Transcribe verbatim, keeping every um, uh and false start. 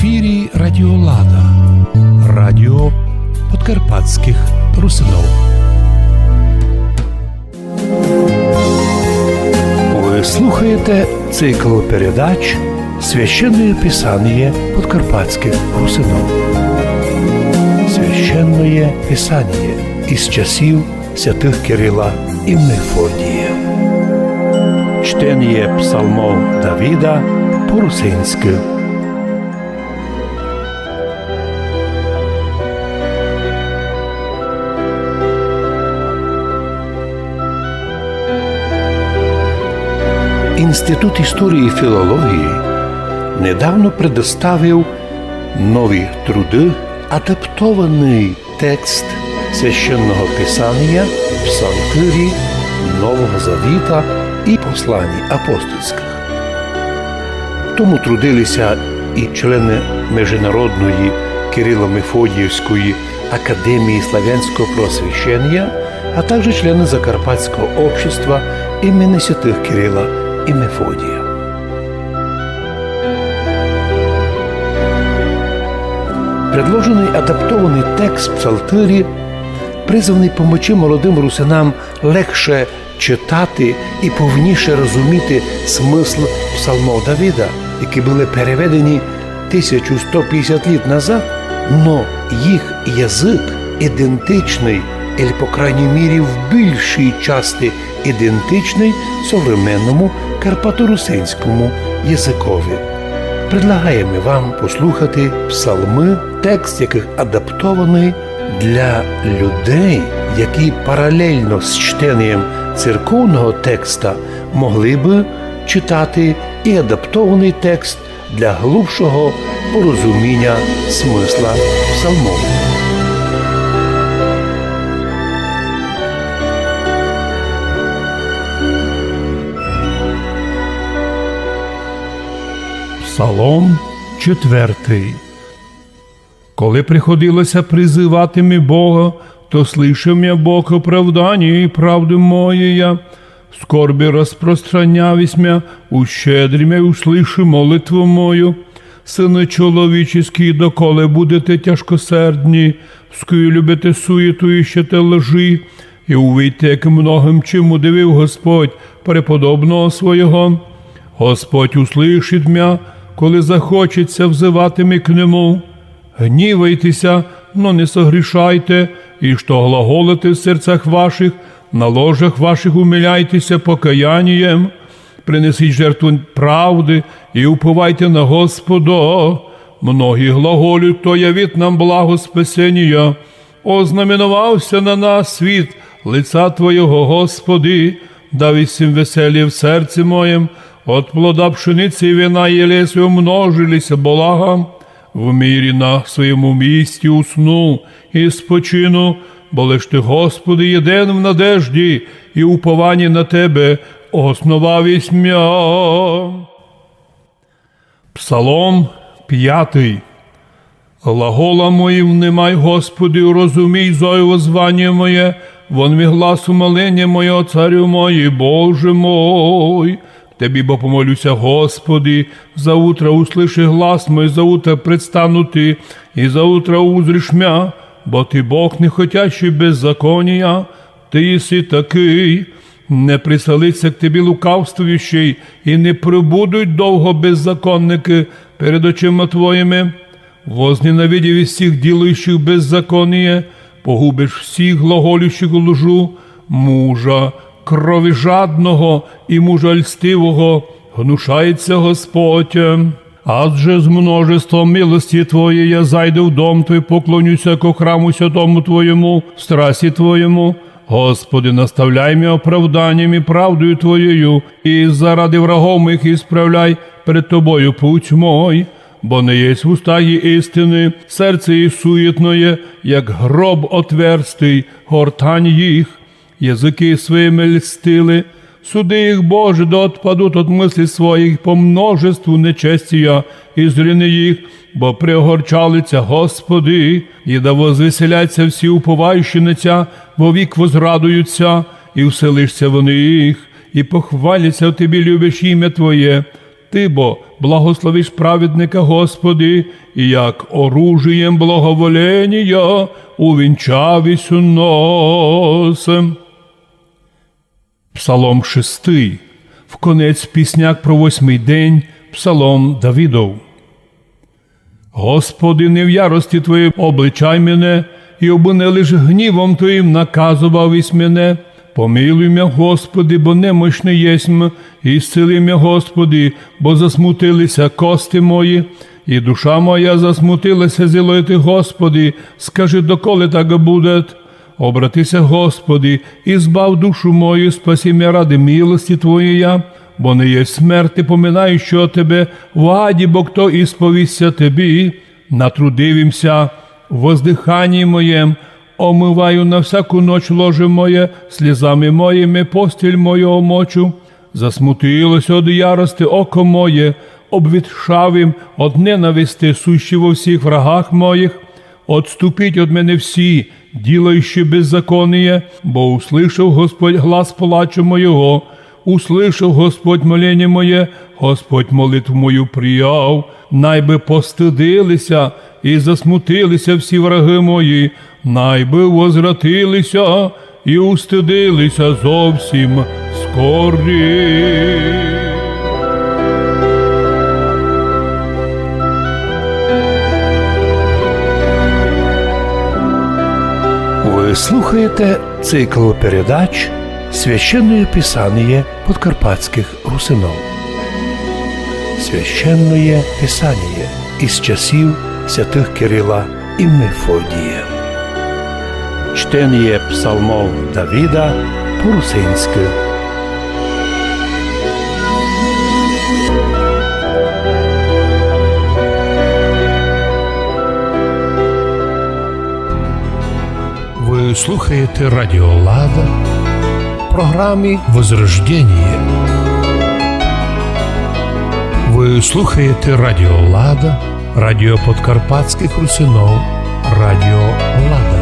ефірі Радіо Лада, радіо подкарпатських русинов. Вы слухаєте цикл передач «Священное Писание подкарпатських русинов». Священное Писание из часів святых Кирила и Мефодія. Чтеніє псалмов Давида по-русинськы. Інститут історії і філології недавно предоставив нові труды, адаптованый текст Священного Писания, Псалтырі, Нового Завіта и Посланій апостольськых. Тому трудили ся и члены Международної Кирило-Мефодіївської академії славянського просвіщенія, а также члены Закарпатського общества імені святых Кирила и Мефодія. Предложеный адаптованый текст Псалтырі призваный помочи молодым русинам легше читати и повніше розуміти смысл псалмов Давида, які были переведені тисячу сто пятдесят літ назад, но їх язык ідентичный, или, по крайній мірі, в більшій части ідентичный современному карпаторусинському языкови. Предлагаєме вам послухати псалмы, текст якых адаптованый для людей, які паралельно з чтенієм церковного текста могли бы читати и адаптованый текст для глубшого порозуміня смысла псалмов. Псалом четвертый. Коли приходило ся призывати ми Бога, то слышав мя Бог оправданіє и правды моєя. В скорби розпространяв єсь мя, ущедрив мя и услышав молитву мою. Сыны чоловічеські, доколе будете тяжкосердні, вскуль любите суєту и іщете лжи, и увидьте, як многым чим удивив Господь преподобного своєго. Господь услышить мя, коли захочет ся взывати ми к нему. Гнівайте ся, но не согрішайте, и што глаголите в серцях ваших, на ложах ваших умиляйте ся покаянієм. Принесіть жертву правды и уповайте на Господа. Многі глаголють: хто явит нам благо спасенія? Ознаменовав ся на нас світ лица Твоєго, Господи, дав єсь им веселіє в серци моєм, от плода пшениці и вина єли єсь, и умножили ся блага. В мирі на своєму місті усну и спочину, бо лиш Ты, Господи, єден в надежді, и уповані на Тебе основав єсь мя. Псалом пятый. Глагола мої внимай, Господи, урозумій зой воззваніє моє, вонми глас умоліня моєго, Царю мой и Боже мой. Тебі бо помолю ся, Господи, заутра услыши глас мой, заутра предстану Ти, и заутра узриш мя, бо Ты Бог, не хотящий беззаконія, Ты єси такый. Не приселить ся к Тебі лукавствующий, и не пробудуть довго беззаконникы перед очима Твоїми. Возненавидів єсь всіх ділающих беззаконіє, погубиш всіх глаголющих лжу, мужа кровожадного и мужа льстивого гнушает ся Господь. Адже з множества милости Твоєй я зайду в дом Твой, поклоню ся ко храму святому Твоєму в страсти Твоєму. Господи, наставляй мя оправданієм и правдою Твоєю, и заради врагов моїх исправляй пред Тобою путь мой. Бо не єсть уста її истины, серце її суєтноє, як гроб отверстый, гортань їх. Языкы своїми льстили. Суди їх, Боже, да отпадут от мыслей своїх по множеству нечестія, и зрини їх, бо приогорчали Тя, Господи, и да возвеселять ся всі уповающі на Тя, вовік возрадують ся, и вселиш ся в них, и похвалять ся в Тебі, любящі имя Твоє. Ты бо благословиш праведника, Господи, и як оружиєм благоволения увінчав єси нас. Псалом шестый. Вконець пісняк про восьмый день, псалом Давидов. Господи, не в ярости Твоєй обличай мене, и обы не лиш гнівом Твоїм наказовав єси мене. Помилуй мя, Господи, бо немощный єсмь, исцели мя, Господи, бо засмутили ся кости мої, и душа моя засмутила ся зілити. Господи, скажи, доколи так буде? Обрати ся, Господи, и збав душу мою, спаси мя ради милости Твоєя, бо не єсть смерти, поминающого Тебе, в аді бо хто исповість ся Тебі. Натрудив им ся в воздыханії моєм, омываю на всяку ноч ложе моє, слізами моїми постіль мою омочу. Засмутило ся од ярости око моє, обветшав им од ненависти сущі во всіх врагах моїх. Отступіть од мене всі, ділающі беззаконіє, бо услышав Господь глас плачу моєго, услышав Господь моленіє моє, Господь молитву мою прияв. Най бы постыдили ся и засмутили ся всі враги мої, най бы возвратили ся и устыдили ся зовсім скорі. Вы слухаєте цикл передач «Священное Писание подкарпатских русинов». Священное Писание из часів святых Кирилла и Мефодия. Чтение псалмов Давида по-русинськы. Вы слухаєте Радіо Лада в програмі «Возрождение». Вы слухаєте Радіо Лада, радіо подкарпатськых русинов, Радіо Лада.